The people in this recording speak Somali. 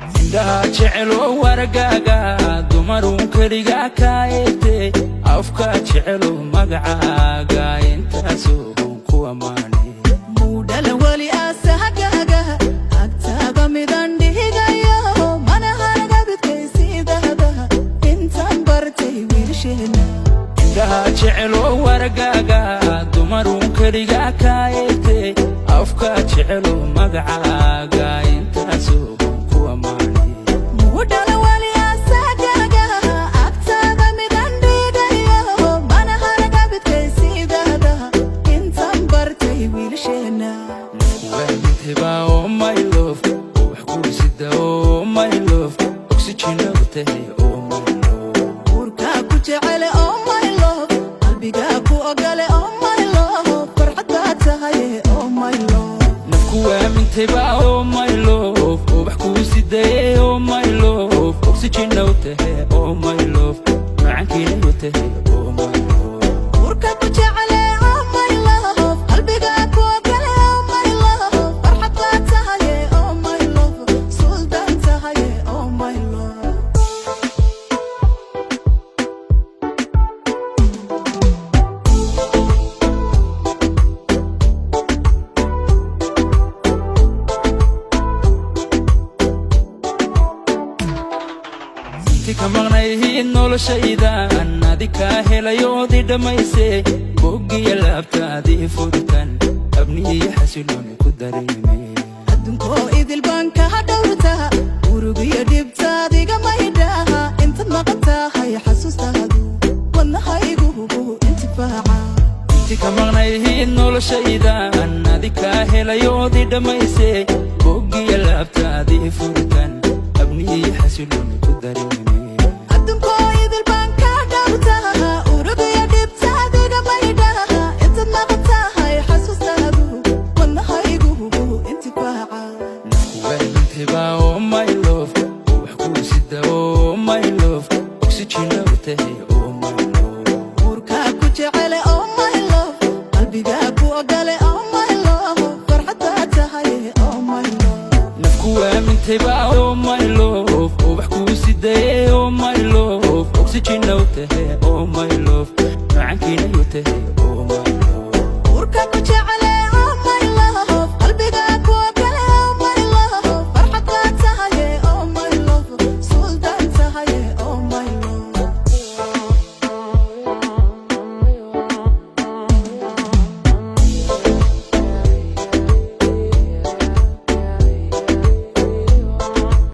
Indhaha jecelo wargaaga, dumarun keligaa kaa eegtay. Afka jecelo magacaaga, intaasoo ku ammaanay. Muudhala weli asahagaga, agtaada midan dhigayo, mana haragabidkaysiidahda intaan bartay wiilasheena. Indhaha jecelo wargaaga, dumarun keligaa kaa eegtay. Afka jecelo magacaaga, intaasoo ku ammaanay. Muudhala weli asahagaga, agtaada midan dhigayo, mana haragabidkaysiidahda intaan bartay wiilasheena. Waamintayba, oh my love, wax kuu sida, oh my love, oxygen u tahay, oh my love. Uurkaa ku jecele, oh my love, qalbigaa ku ogole, oh my love, farxad baa tahay, oh my love. Nafku waamintayba, oh my love, wax kuu sidaye, oh my love, oxygen u tahay, oh my love, macankiina u tahay, oh my love. Uurka ku jecele, oh my love, qalbigaa ku ogole, oh my love, farxad baa tahay, oh my love, suldaan tahay, oh my love. Inti ka maqnayhiin noloshaydan, adi kaa helayoodii dhammayse. Boggiya laabtaadii furitan, abniyo xasilooni ku dareeme. Adduunkoo idil baan kaha dhowrtaa, urugiyo dhibtaadiga maydhaha. Intaad maqan tahay xasuustaadu wadnahaygu hubu intifaaca. Inti ka maqnayhiin noloshaydan, adi kaa helayoodii dhammayse. Boggiya laabtaadii furitan, abniyo xasilooni ku dareeme. Adduunkoo idil baan ka dhowrtaa, urugiyo dhibtaadiga maydhaha. Intaad maqan tahay xasuustaadu wadnahaygu hubu intifaaca. Waamintayba, oh my love, wax kuu sida, oh my love, oxygen u tahay, oh my love. Uurkaa ku jecele, oh my love, qalbigaa ku ogole, oh my love, farxad baa tahay, oh my love. Nafku waamintayba, oh my love, wax kuu sidaye, oh my love, oxygen u tahay, oh my love, macankiina u tahay.